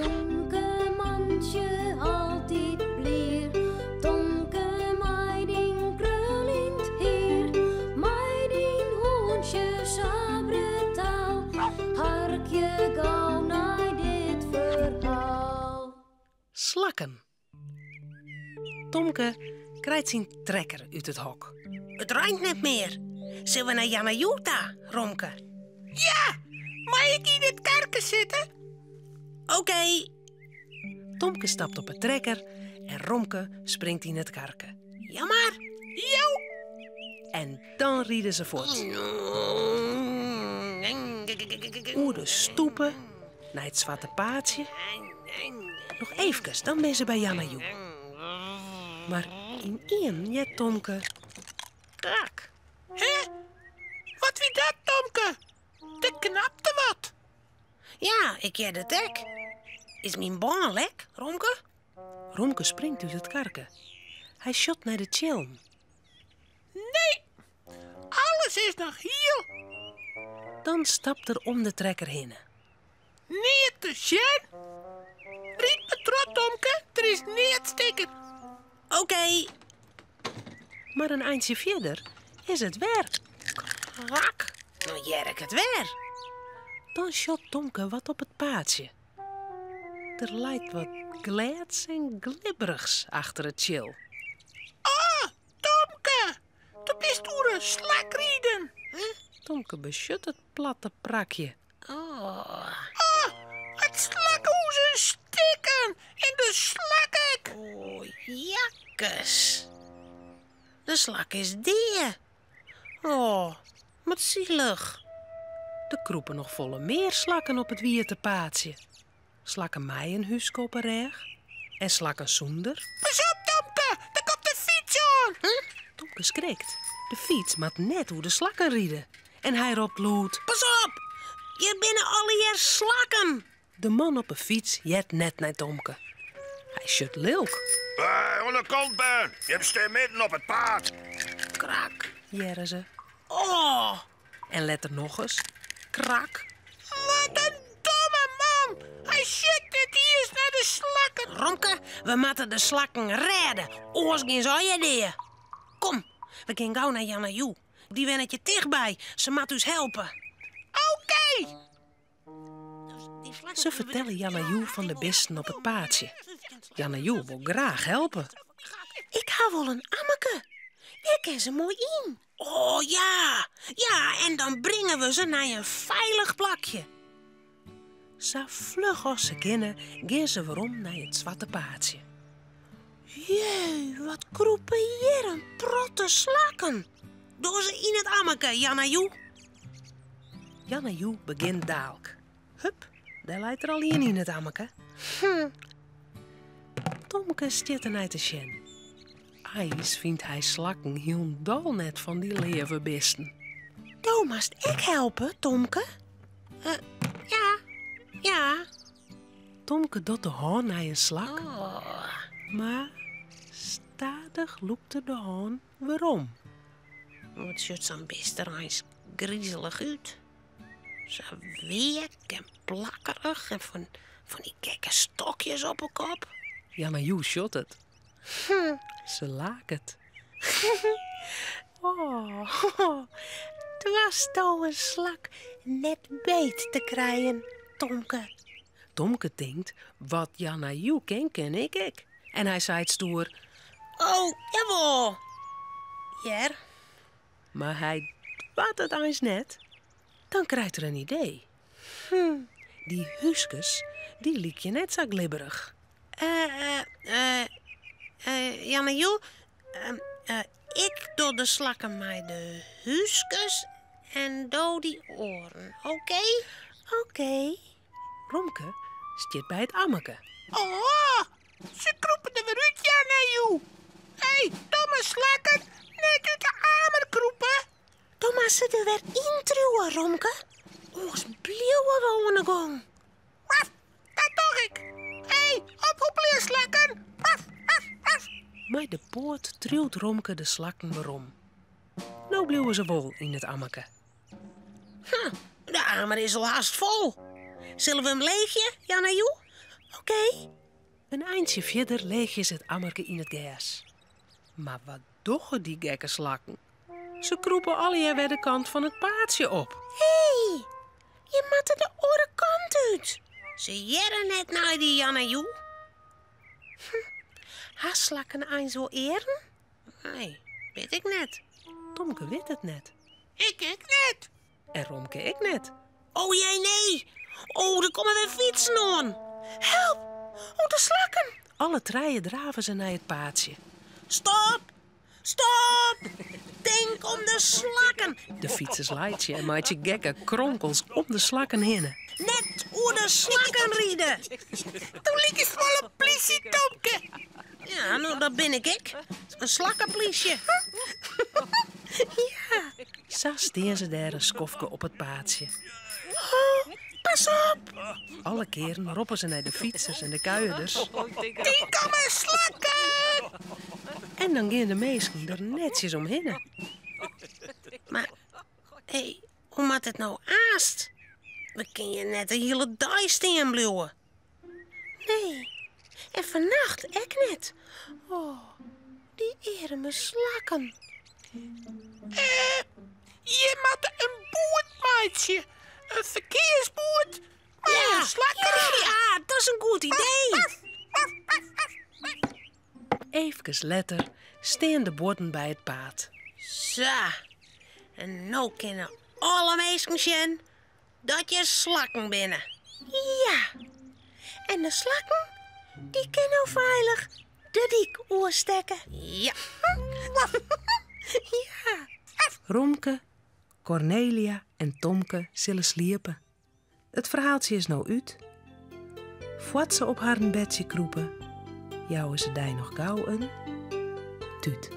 Tomke mantsje altyd blier. Tomke mei dyn kruljend hier, mei dyn hûntsje sa brutaal. Harkje gau nei dit ferhaal. Slakken. Tomke krijt syn trekker út it hok. It reint net mear. Sille we nei Janna Joe ta, Romke? Ja! Mei ik yn it karke sitte? Oké. Tomke stapt op 'e trekker en Romke springt yn it karke. Ja mar. Jo! En dan ride se fuort. Oer de stoepe nei it Swarte Paadsje. Noch eefkes, dan binne se by Janna Joe. Mar ynienen heart Tomke krak. Hè? Wat wie dat, Tomke? Der knapte wat. Ja, ik hear it ek. Is myn bân lek, Romke? Romke springt út it karke. Hy sjocht nei de tsjillen. Nee, alles is noch hiel. Dan stapt er om de trekker hinne. Neat te sjen. Ryd mar troch, Tomke, der is neat stikken. Oké. Mar in eintsje fierder is it wer krak. No hear ik it wer. Dan sjocht Tomke wat op it paadsje. Der leit wat glêds en glibberichs achter it tsjil. Oh, Tomke! Do bist oer in slak riden. Tomke besjocht it platte prakje. Oh. Oh, it slakhûs is stikken en de slak ek. Oh, jakkes. De slak is dea. Oh, wat sielich. Der krûpe noch folle mear slakken op it wiete paadsje. Slakken mei in húske op 'e rêch en slakken sûnder. Pas op, Tomke, der komt in fyts oan. Tomke skrikt. De fyts moat net oer de slakken ride. En hy ropt lûd. Pas op, hjir binne allegear slakken. De man op 'e fyts heart net nei Tomke. Hy sjocht lilk. Oan de kant, bern. Jim stean midden op it paad. Krak, hearre se. Oh! En letter nochris. Krak. Wat in domme man! Hy sjocht net iens nei de slakken. Romke, we moatte de slakken rêde, oars gean se allegear dea. Kom, we gean gau nei Janna Joe. Dy wennet hjir tichtby, se moat ús helpe. Oké! Se fertelle Janna Joe fan de bisten op it paadsje. Janna Joe wol graach helpe. Ik ha wol in ammeke. Dêr kin se moai yn. Oh ja, ja, en dan bringe we se nei in feilich plakje. Sa fluch as se kinne, gean se werom nei it Swarte Paadsje. Jeu, wat krûpe hjir in protte slakken. Doch se yn it ammeke, Janna Joe. Janna Joe begjint daalk. Hup, dêr leit der al ien yn it ammeke. Tomke stiet der nei te sjen. Eins fynt hy slakken hielendal net fan dy leave bisten. Do moatst ek helpe, Tomke. Eh, ja, ja. Tomke docht de hân nei in slak, Oh. mar stadich lûkt er de hân werom. Wat sjocht sa'n bist der eins grizelich út. Sa weak en plakkerich en fan, fan dy gekke stokjes op 'e kop. Janna Joe sjocht it. Se laket. Oh, doarsto in slak net beet te krijen, Tomke? Tomke tinkt, wat Janna Joe kin, kin ik ek. En hy seit stoer. Oh, jawol. Hear. Mar hy doart it eins net. Dan krijt er in idee. Dy húskes, dy lykje net sa glibberich. Eh, eh, eh, Janna Joe, eh, ik doch de slakken mei de húskes en do dy oaren, oké? Oké. Romke stiet by it ammeke. Oh, se krûpe der wer út, Janna Joe. Hé, domme slakken, net út de amer krûpe. Do moatst se der wer yntriuwe, Romke. Oars bliuwe we oan 'e gong. Waf, dat doch ik. Hé, ophoepelje, slakken. Waf, waf, waf. Mei de poat triuwt Romke de slakken werom. No bliuwe se wol yn it ammeke. De amer is al hast fol. Sille we him leegje, Janna Joe? Oké. In eintsje fierder leegje se it ammerke yn it gers. Mar wat dogge dy gekke slakken? Se krûpe allegear wer de kant fan it paadsje op. Hé, je moatte de oare kant út. Se hearre net nei dy, Jannejoe. Hm, ha slakken eins wol earen? Nee, wit ik net. Tomke wit it net. Ik ek net. En Romke ek net. O jee, nee! O, der komme wer fytsen oan! Help! O, de slakken! Alle trije drave se nei it paadsje. Stop! Stop! Tink om de slakken! De fytsers laitsje en meitsje gekke kronkels om de slakken hinne. Net oer de slakken ride! Do likest wol in plysje, Tomke. Ja, no, dat bin ik ek. In slakkeplysje. Ja. Sa stean se dêr in skoftke op it paadsje. Oh, pas op! Alle kearen roppe se nei de fytsers en de kuierders. Tink om 'e slakken! En dan gean de minsken der netsjes omhinne. Mar, hé, hoe moat it no aanst? We kinne hjir net de hiele dei stean bliuwe. Nee, en fannacht ek net. Oh, dy earme slakken. Eh, je moatte in boerd meitsje. In ferkearsboerd mei Ja, in slak derop. ja, dat is in goed idee. Eefkes letter stean de buorden by it paad. Sa, en no kinne alle minsken sjen Dat hjir slakken binne. Ja, en de slakken, dy kinne no feilich de dyk oerstekke. Ja. Ja. Romke, Kornelia en Tomke sille sliepe. It ferhaaltsje is no út. Foar't se op harren bedsje krûpe, jouwe se dy noch gau in tút.